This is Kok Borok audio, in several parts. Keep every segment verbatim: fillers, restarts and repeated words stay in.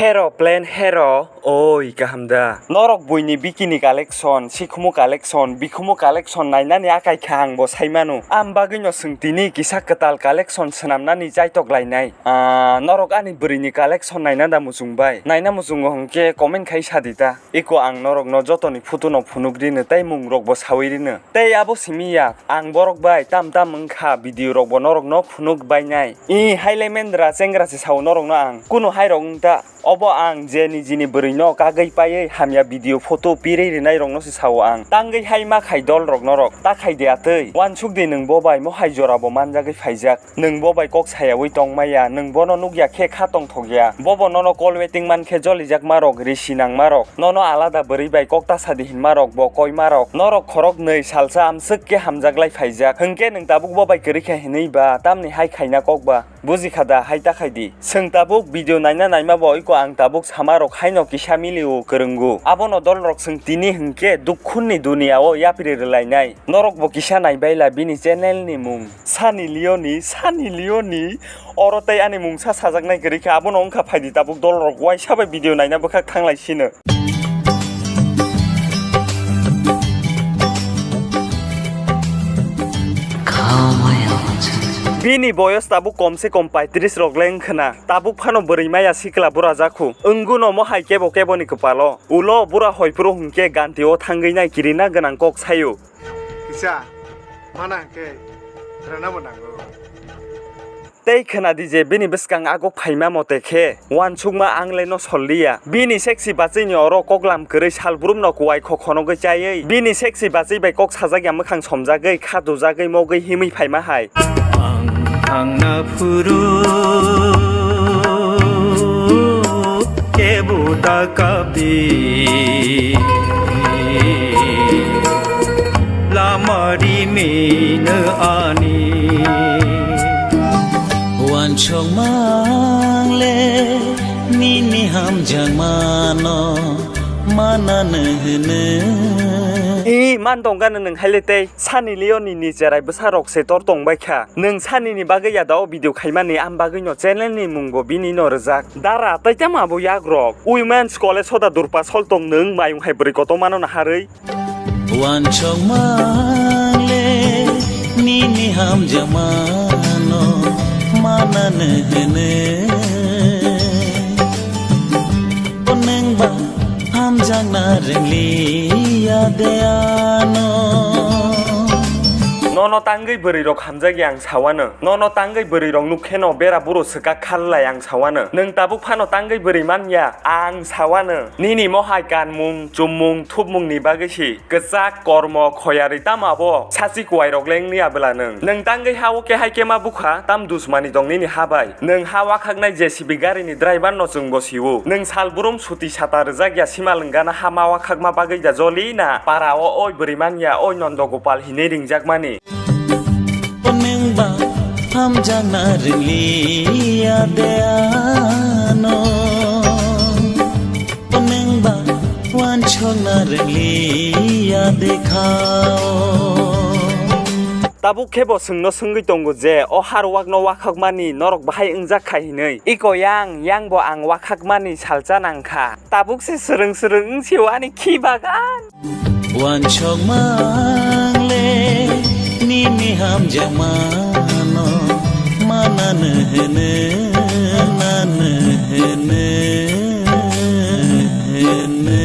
Hero plan hero, oi kaham da. Norok buini bikini collection, sikhumu collection, bikhumu collection nainani akai kha ang bo sai mano. Am bagwino chwng tini kisa kwtal collection swnamnani chaitok lainai. Ah, norok ani bwrwini collection naina da muchung bai? Naina muchungo hwnkhe comment khai sa di ta. Iko ang norokno jotoni photo no phunuk rino tei mung rokbo sawi rino. Tei abo simi ya, ang borok bai tam tam wngkha video rokbo norokno phunuk bainai. I haile mendra chengra se sao norokno ang. Kunu hai rok wngta. Obo ang je nijini bwrwino kagwi paiwi hamya video photo pirwi rwnairokno se sao ang. Tangwi hai ma khai dolrok norok, ta khai de atwi. Uansuk di nwng bo bai mohai jorabo manjagwi phaijak. Nwng bo bai kok sayawi tongmaya, nwng bono nukya khe kha tongthokya. Bobo nono call waiting man khe jolijakmarok, risi nangmarok, nono alada bwrwi bai kok ta sadi hinmarok, bo koimarok. Norok khoroknwi salsa amswk khe hamjaklai phaijak. Hwnkhe nwng tabuk bo bai kwrwi kha hinwi ba, tamni hai khaina kok ba? Buji kha da, hai ta khai di. Chwng tabuk video naina naima bo iko ang tabuk sama rok haino kisa milio kwrwngo. Abono dolrok chwng tini hwnkhe dukhunni duniya o yapri rwlainai. Norok bo kisa naibaila bini channel ni mung. Sunny Leone, Sunny Leone. Oro tei ani mungsa sajaknai kwrwi kha, abono wngkha phaidi tabuk dolrok uaisa bai video naina bwkhak thanglai sino. Bini boyos tabuk kom se kom paitris rok le wngkhwna. Tabuk phano bwrwi maya sikla bura jakhu. Wngguno mohai kebo keboni kwpalo. Ulo bura hoiphuru hwnkhe ganti o thangwi nai kirina gwnang kok sayo. Kisa, mana hwnkhe rwnabo nango. Tei khwnadi je bini bwskang agok phaima mote khe, uansukma ang le no solliya. Bini sexy bachwini oro koklam kwrwi salbrumno kuwai kho khonogwi chaiwi, bini sexy bachwi bai kok sajakya mwkhang somjagwi, kha dujagwi, mogwi himwi phaima hai. Ang thangna phuru kebo da kabi. Lama rimino ani. Uansukma ang le nini hamjakmano manano hwno. I man tongkha nwng haile tei Sunny Leone ni cherai bwsa rok se tor tongbai kha. Nwng Sunny ni bagwi ya da o video khaimani, am bagwi no channel ni mung bo bini no rwjak. Dara tei tamo abo yak rok. Women's College hoda durpa sol tong nwng mayung hai bwrwi kotor mano naharwi. Uansukma ang le nini hamjakmano manano hwno. O nwng ba hamjakna rwngliya de ano. Nono tangwi bwrwi rok hamjakya ang sawano. Nono tangwi bwrwi rok nuk kheno bera buro swkak khallai ang sawano. Nwng tabuk phano tangwi bwrwi manya ang sawano. Nini mohai kanmung, chummung, thupmung ni bagwi si. Kwchak, kormo, khoyari tamo abo sachi kuwai rok le wngya bwla nwng. Nwng tangwi ha o kehai kema bukha, tam dusmani tong nini ha bai. Nwng ha wakhaknai J C B gari ni driver no chwng bo siwo. Nwng sal brum suti sata rwjak ya simal wngana ha ma wakhakma bagwi da joli na para o oi bwrwi manya oi Nondo Gopal hinwi ringjakmani. Nwng ba hamjakna rwliya de ano. Nwng ba uansukna rwliya de kha o. Tabuk khe bo chwngno swngwi tongo je, o har wakno wakhakmani norok bahai wngjak kha hinwi. Iko yang, yang bo ang wakhakmani salsa nang kha. Tabuk se swrwng swrwng wng si o ani khi bagan. Uansukma ang le nini hamjakmano manano hwno, nano hwno, hwno.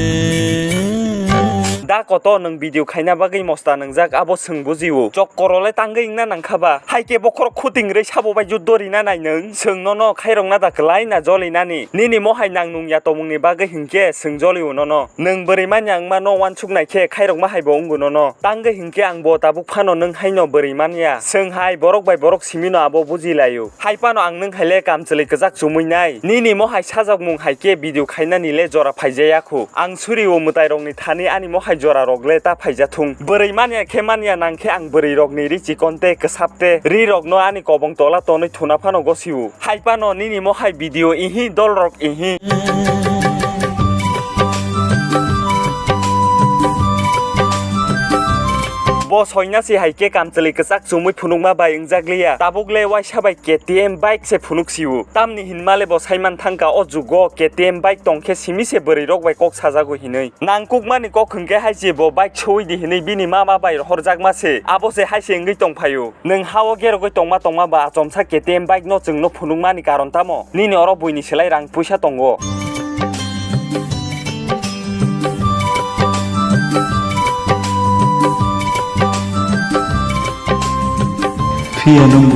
Da koto nwng video khaina bagwi mosta nwngjak, abo chwng bujiwo. Chok koro le tangwi wngna nangkha ba? Hai khe bokhorok khuting rwi sabo bai juddo rina nai nwng? Chwng nono khairokna da kwlai na joli nani? Nini mohai nang nung ya tongmungni bagwi hinkhe chwng jolio nono. Nwng bwrwi manya wngma no uansuknai khe khairokma hai bo wngo nono. Tangwi hinkhe ang bo tabuk phano nwng haino bwrwi manya. Chwng hai borok bai borok simi no abo buji laio. Hai phano ang nwng hai le kamchwlwi kwchak chumui nai. Nini mohai sajakmung hai khe video khainani le jora phaijaya khu. Ang suri o mwtai rokni thani ani mohai jora rok le ta phaija thung. Bwrwi manya khe manya nang khe ang bwrwi rokni ri chikon te kwsap te ri rokno ani kobong tola tonwi thuna phano gosio. Hai phano nini mohai video ihi dol rok ihi. O soinasi hai khe kamchwlwi kwchak chumui phunukma bai wngjak liya. Tabuk le waisa bai K T M bike se phunuk sio. Tamni hinma le bo saiman thangkha o jugo K T M bike tong khe simi se bwrwi rok bai kok sajago hinwi. Nangkukmani kok hwnkhe hai se bo bike soi di hinwi bini mama bai rohorjakma se. Abo se hai se wngwi tong phaio. Nwng ha-o gerogwi tongma tongma ba achomsa K T M bike no chwngno phunukmani karon tamo? Nini oro buini slai rang puisa tongo. Phiya nungbo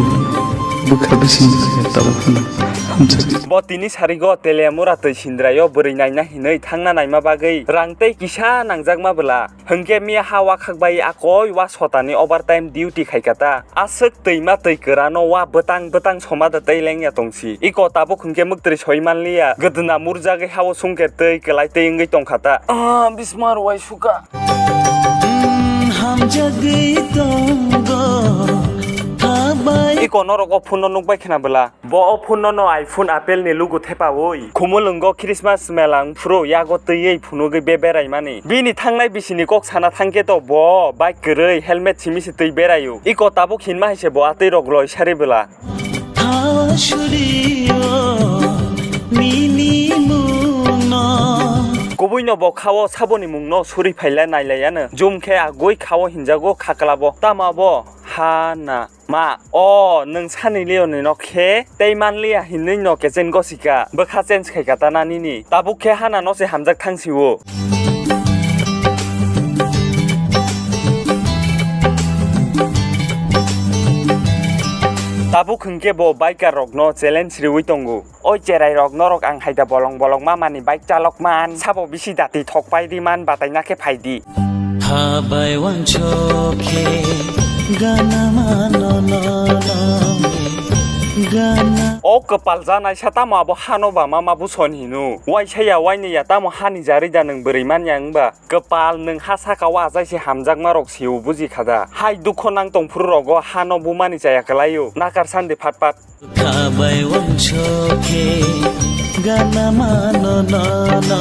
bwkha bising tabuk phano hamjak. Bo tini sarigo Teliamura twi sindraio bwrwi naina hinwi thangna naima bagwi rang tei kisa nangjakma bwla. Hwnkhe miya ha wakhak bai a koi wa sotani overtime duty khaikha ta. Aswk twima twi kwrano wa bwtang bwtang soma da tei lengya tongsi. Iko tabuk hwnkhe mwktwi soi manliya. Gwdwna murjagwi ha-o sungkhe twi kwlai twi wngwi tongkha ta. Ah, bismar wai sukha. Hamjagwi tongo, habai. Iko norok o phone no nukbai khna bwla. Bo o phone no no iPhone Apple ni lugu thepaui. Khumulwngo Christmas mela wngphuru yago twiwi phunugwi be beraimani. Bini thangnai bisini kok sana thangkhe to bo bike kwrwi helmet simi se twi beraio. Iko tabuk hinma hai se bo a twi rok loi sari bwla. Thawa surio nini mungno. Kubui no bo kha-o saboni mungno suri phaila nailaiano. Jum khe agui kha-o hinjago khakla bo. Tama bo ha na. Ma, o, nwng sani Leoni no khe tei manliya hinwi no kechen gosika, bwkha change khaika ta na nini. Tabuk khe hana no se hamjak thang sio. Tabuk hwnkhe bo biker rok no challenge riwi tongo. Oi cherai rok, norok ang hai da bolong bolong ma mani bike chalok man, sabo bisi dati thok pai di man, batai na khe phai di. Habai wansok khe gana mano no no gana. O kwpal janai sa tamo abo hano ba mama buson hino. Waisa ya waini ya tamo hani jari da nwng bwrwi man ya wngba. Kwpal nwng ha saka o achai se hamjakma rok sio buji kha da. Hai dukho nang tong phuru rogo hano bumani chaya kwlaio. Nakar sandi phat phat. Khabai wansok khe gana mano no no.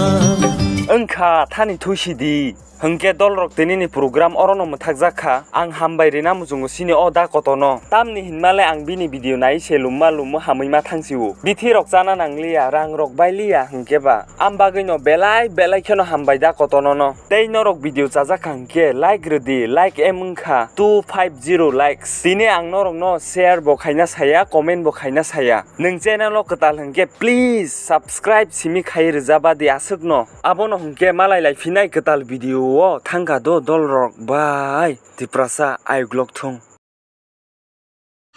Wngkha thani thuisidi. Hwnkhe dolrok tinini program orono mwthakjak kha. Ang hambai rina muchungo chini o da kotorno. Tamni hinmale ang bini video nai se lumma lummo hamwi ma thangsio. Bithi rok chana nangliya, rang rok bailiya hwnkhe ba. Am bagwino belai belai kheno hambai da kotorno no. Tei norok video chajak kha hwnkhe like rwdi, like em wngkha two five zero likes. Tini ang norokno share bo khaina saya, comment bo khaina saya. Nwng channel o kwtal hwnkhe please subscribe simi khai rwjaba di aswkno. Abono hwnkhe malai lai phinai kwtal video o thangkha do dolrok bai Tiprasa ayuklok thung.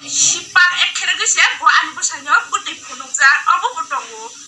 Sipang ekherogwi se bo ani bwsano bwtwi phunukjak, obo bo tongo.